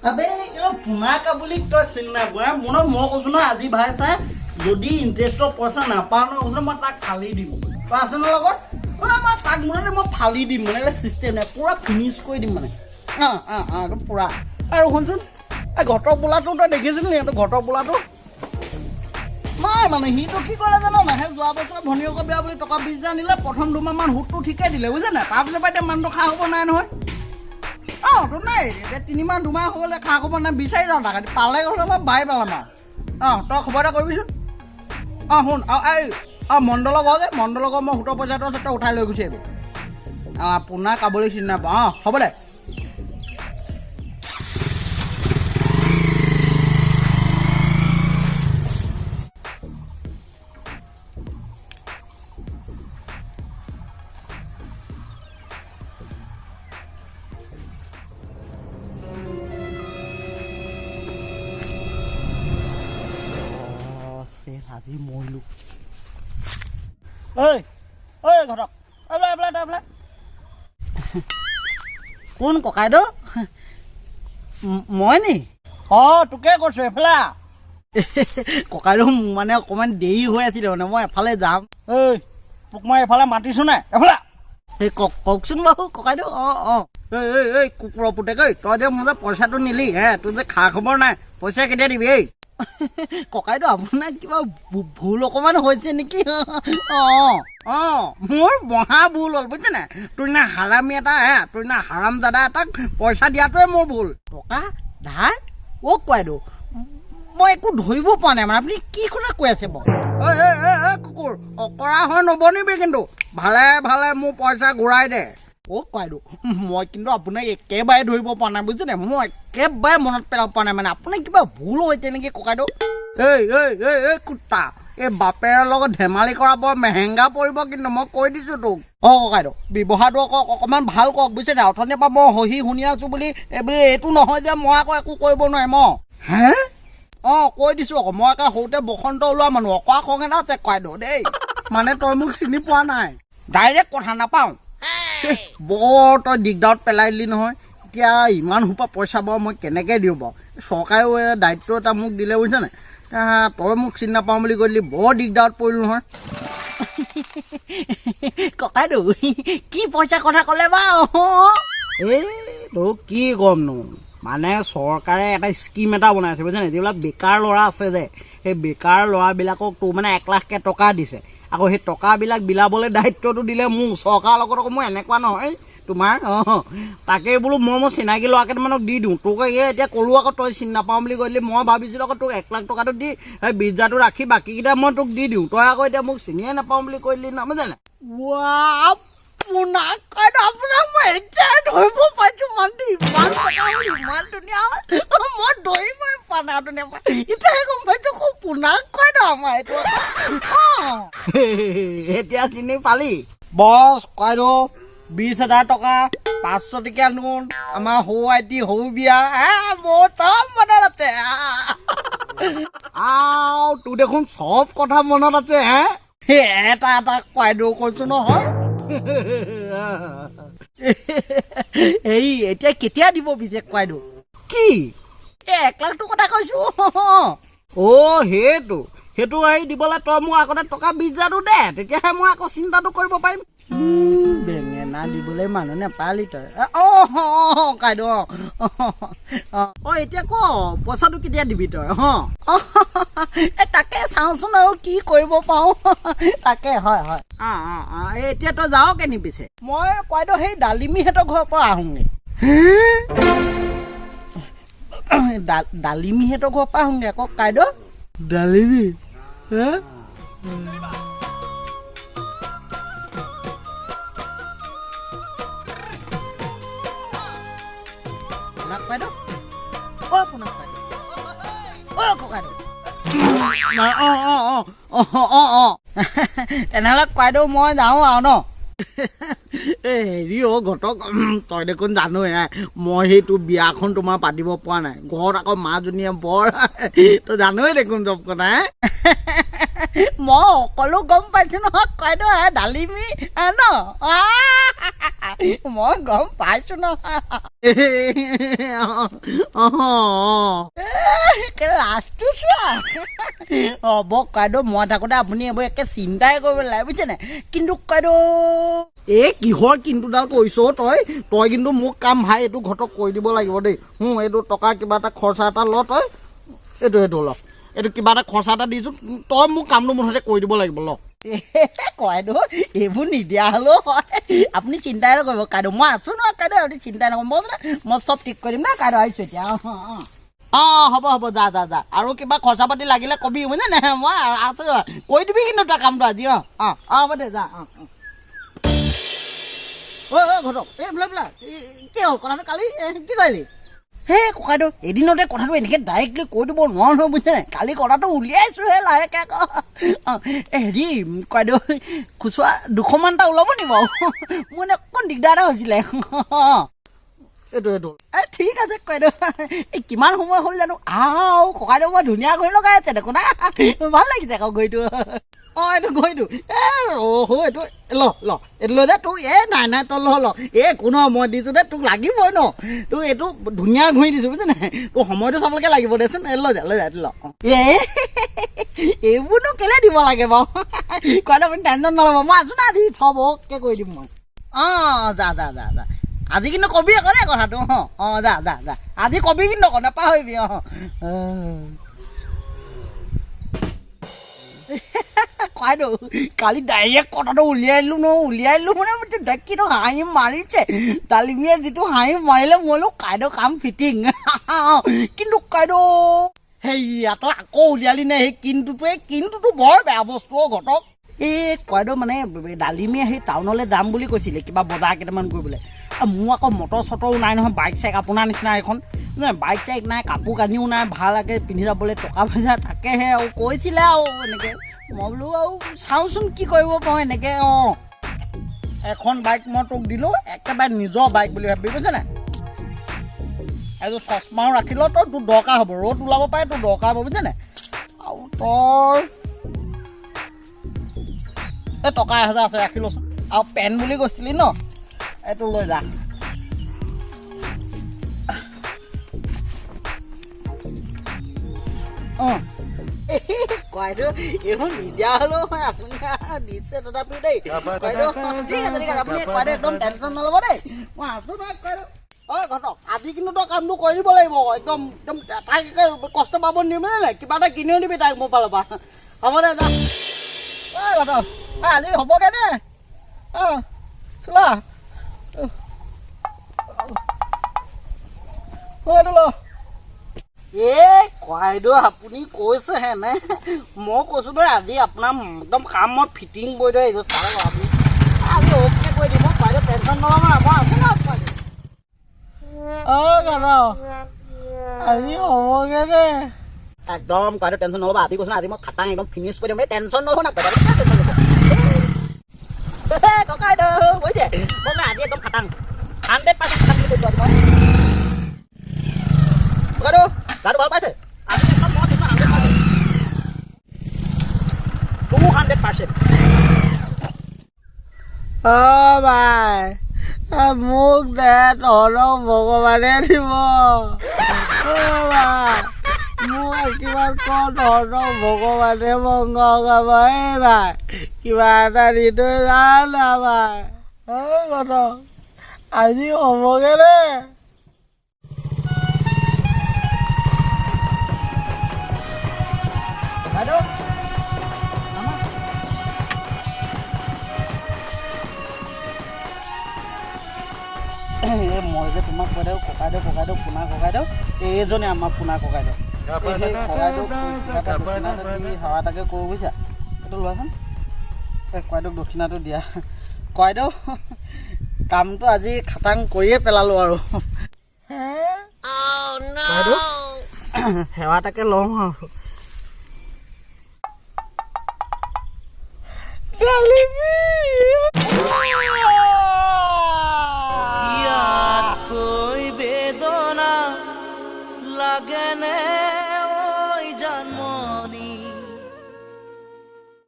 আবে, পোনা কাবুলিক তই চিনি নাই পোৱা। মোৰ মই কৈছো নহয়, আজি ভাই চাই যদি ইণ্টাৰেষ্টৰ পইচা নাপাওঁ নহয়, কৈছো মই তাক ফালি দিম। তই আছে ন লগত? মানে মই তাক মুঠতে মই ফালি দিম, মানে চিষ্টেম নাই, পূৰা ফিনিছ কৰি দিম মানে। অঁ অঁ অঁ একদম পূৰা। আৰু শুনচোন, এই ঘটক বোলাটো তই দেখিছিলি নি? এইটো ঘটক বোলাটো নাই, মানে সিটো কি কৰিলে জান নাই? সেই যোৱা বছৰ ভনীয়েকৰ বিয়া বুলি টকা 20,000 নিলে। প্ৰথম 2 মাহমান সুতটো ঠিকে দিলে, বুজিছে নাই? তাৰপিছৰ পৰা এতিয়া মানুহটো খা খবৰ নাই নহয়। অঁ, তো নাই, এতিয়া 3 মাহ 2 মাহ হৈ গ'লে, খা খবৰ নাই। বিচাৰি যাওঁ তাক, পালে গ'লে মই বাই পেলাম আৰু। অঁ, তই খবৰ এটা কৰিবিচোন। অঁ, শুন, আৰু এই অঁ মণ্ডলৰ ঘৰ যে, মণ্ডলৰ ঘৰ মই সুতৰ পইচাটো আছে, তই উঠাই লৈ গুচি আহিবি। অঁ, পোনা কাবুলি চিনি নাপাওঁ। অঁ, হ'ব দে। আজি মৰিলো। ঐ ঐ ঘটক, এইফালে এইফালে এইফালে। কোন ককাইদেউ? মই নি? অঁ, তোকে কৈছোঁ, এইফালে আহ। ককাইদেউ, মোৰ মানে অকণমান দেৰি হৈ আছিলে, মানে মই এফালে যাম। ঐ, তোক মই এইফালে মাতিছোঁ নাই? এইফালে আহ। এই কওক, কওকচোন বাৰু ককাইদেউ। অঁ অঁ এই এই এই কুকুৰৰ পুতেক ঐ, তই যে মোৰ যে পইচাটো নিলি হে, তোৰ যে খা খবৰ নাই, পইচা কেতিয়া দিবি? এই ককাইদেউ, আপোনাৰ কিবা ভুল অকণমান হৈছে নেকি? অঁ অঁ মোৰ মহা ভুল হ'ল, বুজিছে নাই? তোৰ না হাৰামি এটা হে, তোৰ না হাৰাম দাদা এটাক পইচা দিয়াটোৱে মোৰ ভুল। টকা ধাৰ? অ' ককাইদেউ, মই একো ধৰিব পৰা নাই, মানে আপুনি কি কথা কৈ আছে বাৰু? ঐ ঐ ঐ ঐ কুকুৰ, অকৰা হৈ নবনিবি কিন্তু, ভালে ভালে মোৰ পইচা ঘূৰাই দে। অ' ককাইদেউ, মই কিন্তু আপোনাক একেবাৰে ধৰিব পৰা নাই, বুজিছে নাই? মই একেবাৰে মনত পেলাব পৰা নাই, মানে আপোনাৰ কিবা ভুল হৈছে নেকি ককাইদেউ? এই এই এই এই কুত্তা, এই বাপেৰৰ লগত ধেমালি কৰা বৰ মেহেংগা পৰিব কিন্তু, মই কৈ দিছোঁ তোক। অঁ ককাইদেউ, ব্যৱহাৰটো আকৌ অকণমান ভাল কৰক, বুজিছে নাই? অথনিৰ পৰা মই সহি শুনি আছোঁ বুলি এই বুলি এইটো নহয় যে মই আকৌ একো কৰিব নোৱাৰিম। অঁ হে, অঁ, কৈ দিছোঁ আকৌ, মই একে সৰুতে বসন্ত ওলোৱা মানুহ, অকৰা খং এটা আছে ককাইদেউ দেই। মানে তই মোক চিনি পোৱা নাই, ডাইৰেক্ট কথা নাপাওঁ। বৰ তই দিগদাৰত পেলাই দিলি নহয়। এতিয়া ইমান সোপা পইচা বাৰু মই কেনেকৈ দিওঁ বাৰু? চৰকাৰেও এই দায়িত্ব এটা মোক দিলে, বুজিছ নাই? তই মোক চিনি নাপাওঁ বুলি কৈ দিলি, বৰ দিগদাৰত পৰিলোঁ নহয়। ককাইদেউ, কি পইচা কথা ক'লে বা? এই তোক কি ক'মনো, মানে চৰকাৰে এটা স্কীম এটা বনাইছে, বুজিছ নাই? যিবিলাক বেকাৰ ল'ৰা আছে যে, সেই বেকাৰ ল'ৰাবিলাকক তোৰ মানে 1 লাখকৈ টকা দিছে। আকৌ সেই টকাবিলাক বিলাবলৈ দায়িত্বটো দিলে মোক চৰকাৰৰ লগত। আকৌ মই এনেকুৱা নহয় তোমাৰ। অঁ, তাকেই বোলো মই মোৰ চিনাকি ল'ৰা কেইটামানক দি দিওঁ। তোক এই এতিয়া ক'লো আকৌ, তই চিনি নাপাওঁ বুলি কৈ দিলি। মই ভাবিছিলোঁ আকৌ তোক 1 লাখ টকাটো দি সেই 20 হাজাৰটো ৰাখি বাকীকেইটা মই তোক দি দিওঁ। তই আকৌ এতিয়া মোক চিনিয়ে নাপাওঁ বুলি কৈ দিলি নহয়, বুজিছা নাই? আপোনাক আপোনাক মই এতিয়া ধৰিব পাৰিছোঁ। মানুহটো ইমান টকা হ'ল, ইমান ধুনীয়া হ'ল, মই ধৰিবই পৰা নাই অথনিৰ পৰা। এতিয়াহে গম পাইছোঁ, খুব পোনাক কয় ন আমাৰ এইটো। অঁ, এতিয়া চিনি পালি? বছ কয়দৌ, 20,000 টকা, 500 টকীয়া নোট, আমাৰ সৰু IT সৰু বিয়া, মোৰ চব মনত আছে। আও, তোৰ দেখোন চব কথা মনত আছে হে। এটা এটা কয়দৌ কৈছো নহয়। এই এতিয়া কেতিয়া দিব পিছে কয়দৌ? কি, এই 1 লাখটোৰ কথা কৈছো? অ', সেইটো হেৰি দিবলৈ তই মোক আগতে টকা 20 হাজাৰটো দে, তেতিয়াহে মই আকৌ চিন্তাটো কৰিব পাৰিম। বেঙেনা দিবলৈ মানুহ নেপালি তই। অঁ কাইদেউ, অঁ অঁ এতিয়া ক, পইচাটো কেতিয়া দিবি তই? অঁ, এই তাকে চাওঁচোন আৰু কি কৰিব পাৰোঁ। তাকে, হয় হয়। অঁ অঁ অঁ এই এতিয়া তই যাৱ কেনি পিছে? মই কয়দৌ সেই ডালিমীহঁতৰ ঘৰৰ পৰা আহোঁগৈ। ডালিমীহঁতৰ ঘৰৰ পৰা আহোঁগৈ আকৌ কাইদেউ। ডালিমী হে? পোনাক বাইদেউ, অ' পোনাক বাইদেউ, অ' ককাইদেউ। অঁ অঁ অঁ অঁ অঁ অঁ তেনেহ'লে ককাইদেউ, মই যাওঁ আৰু ন। এই হেৰি অ' ঘটক, তই দেখোন জানোৱে, মই সেই তোৰ বিয়াখন তোমাৰ পাতিব পৰা নাই। ঘৰত আকৌ মাজনীয়ে বৰ, তই জানোৱেই দেখোন চব কথা হে। মই সকলো গম পাইছো নহয় ককাইদেউ, ডালিমি ন, মই গম পাইছো নহয়। লাজটো চোৱা হ'ব ককাইদেউ, মই থাকোঁতে আপুনি এইবোৰ একে চিন্তাই কৰিব নালাগে, বুজিছে নাই? কিন্তু ককাইদেউ, এই কিহৰ কিন্তুডাল কৰিছ তই? তই কিন্তু মোক কাম ভাই এইটো ঘটক কৰি দিব লাগিব দেই। এইটো টকা কিবা এটা খৰচা এটা ল তই, এইটো এইটো ল, এইটো কিবা এটা খৰচা এটা দিছোঁ, তই মোক কামটো মুঠতে কৰি দিব লাগিব, ল। ককাইদেউ এইবোৰ নিদিয়া হ'লেও হয়, আপুনি চিন্তাই নকৰিব কাইদেউ, মই আছোঁ নহয় কাইদেউ, আপুনি চিন্তাই নকৰিব, মই চব ঠিক কৰি দিম না কাইদেউ, আহিছোঁ এতিয়া। অঁ অঁ অঁ, হ'ব হ'ব, যা যা যা, আৰু কিবা খৰচা পাতি লাগিলে কবি, বুজিছে নাই? মই আছোঁ, কৰি দিবি কিন্তু তই কামটো আজি। অঁ অঁ অঁ, হ'ব দে, যা। অঁ অঁ, অ' ঘটক, এই বোলে বোলা কি হ'ল কথাটো কালি কি কৰিলি? সেই ককাইদেউ, এদিনতে কথাটো এনেকৈ ডাইৰেক্টলি কৈ দিব নোৱাৰো নহয়, বুজিছে নাই? কালি কথাটো উলিয়াইছোঁহে লাহেকৈ আকৌ। অঁ, এই হেৰি ককাইদেউ, খুচুৰা 200মান এটা ওলাব নি বাৰু? মোৰ মানে অকণ দিগদাৰ এটা হৈছিলে। এইটো এইটো, এই ঠিক আছে ককাইদেউ। এই কিমান সময় হ'ল জানো? আও ককাইদেউ, বৰ ধুনীয়া ঘড়ী লগাই আছে দেখোন, ভাল লাগিছে আকৌ ঘড়ীটো। অঁ, এইটো ঘড়ীটো, এ অ' এইটো ল ল, এইটো লৈ যা তোক। এই নাই নাই, তই ল ল, এই একো নহয়, মই দিছোঁ দে, তোক লাগিবই ন, তোক এইটো ধুনীয়া ঘড়ী দিছোঁ, বুজিছ নাই? তোৰ সময়টো চাবলৈকে লাগিব দেচোন। এই লৈ যা, লৈ যা, এইটো ল। এই এইবোৰনো কেলৈ দিব লাগে বাৰু ককাইদেউ, আপুনি টেনশ্যন নল'ব, মই আছোঁ না, আজি চব অ'কে কৰি দিম মই। অঁ, যা যা যা যা, আজি কিন্তু কবি আকৌ দেই কথাটো। অঁ অঁ, যা যা যা, আজি কবি কিন্তু আকৌ নাপাহৰিবি। অঁ, ককাইদেউ, কালি ডাইৰেক্ট কথাটো উলিয়াই দিলোঁ নহয়, উলিয়াই দিলোঁ মানে কিনো হাঁহি মাৰিছে ডালিমিয়ে, যিটো হাঁহি মাৰিলে, মই বোলো কাইদেউ কাম ফিটিং। কিন্তু কাইদেউ, সেইয়া তই আকৌ উলিয়ালি নে সেই কিন্তুটোৱে? কিন্তুটো বৰ বেয়া বস্তু অ' ঘটক। এই ককাইদেউ, মানে ডালিমিয়ে সেই টাউনলৈ যাম বুলি কৈছিলে কিবা বজাৰ কেইটামান কৰিবলৈ। মোৰ আকৌ মটৰ চটৰো নাই নহয়, বাইক চাইক আপোনাৰ নিচিনা এখন বাইক চাইক নাই, কাপোৰ কানিও নাই ভালকৈ পিন্ধি যাবলৈ, টকা পইচা থাকেহে আৰু কৈছিলে আৰু এনেকৈ, মই বোলো আৰু চাওঁচোন কি কৰিব পাৰোঁ এনেকৈ। অঁ, এখন বাইক মই তোক দিলোঁ, একেবাৰে নিজৰ বাইক বুলি ভাবি, বুজিছে নাই? এযোৰ চশমাও ৰাখি ল তই, তোৰ দৰকাৰ হ'ব, ৰ'দ ওলাব পাৰে, তোৰ দৰকাৰ হ'ব, বুজিছে নাই? আৰু তই এই টকা 1000 আছে, ৰাখি লচোন। আৰু পেন বুলি কৈছিলি ন, এইটো লৈ যা। অঁ ককাইদেউ, এইবোৰ নিদিয়া হ'লেও হয়, আপুনি দিছে তথাপিও দেই ককাইদেউ। ঠিক আছে ঠিক আছে, আপুনি ককাইদেউ একদম টেনশ্যন নল'ব দেই, মই আছোঁ নহয় ককাইদেউ। অ' ঘটক, আজি কিন্তু তই কামটো কৰি দিব লাগিব, একদম একদম তাইক কষ্ট পাব নিদিবি নাই, কিবা এটা কিনিও দিবি তাইক মোৰ ফালৰ পৰা। হ'ব দে, যা। ঐ ঘটক, আজি হ'বগৈ নে? অঁ, চোলা এইটো ল। এই ককাইদেউ, আপুনি কৈছেহে নে? মই কৈছোঁ নহয় আজি আপোনাৰ একদম কাম মই ফিটিং কৰি থৈ আহিছোঁ, চাই লওক আপুনি আজি অ'কে কৰি দিব ককাইদেউ, টেনশ্যন নল'ব না, মই আছোঁ নহয় ককাইদেউ। অ' ঘটক, আজি হ'বগৈ নে? একদম ককাইদেউ টেনশ্যন নল'ব, আজি কৈছোঁ আজি মই খাটাং একদম ফিনিছ কৰি দিম, এই টেনশ্যন নল'ব না ককাইদেউ, টেনশ্যন নল'ব ককাইদেউ, বুজিছে? মই আজি একদম খাটাং 100% খাটাং বুলি কৈছোঁ আজি মই। ককাইদেউ গাটো ভাল পাইছে? আজি একদম মই 100%, 200%। অ' ভাই, মোক দে, তহঁতক ভগৱানে দিব। অ' ভাই, মোক আশীৰ্বাদ কৰ, তহঁতক ভগৱানে মংগল গাব। এই ভাই, কিবা এটা দি থৈ যা না ভাই। অ' ঘটক, আজি হ'বগৈ নে? বাইদেউ, মই যে তোমাক কৈ থাকোঁ ককাইদেউ ককাইদেউ পোনা ককাইদেউ, এইজনে আমাৰ পোনা ককাইদেউ। সেই ককাইদেউক কিবা এটা দক্ষিণা এটা দি সেৱা এটাকে কৰোঁ, বুজিছা? এইটো লোৱাচোন, এই ককাইদেউক দক্ষিণাটো দিয়া। ককাইদেউ, কামটো আজি খাটাং কৰিয়ে পেলালোঁ আৰু। ককাইদেউ সেৱা এটাকে লওঁ আৰু। ডালিমি।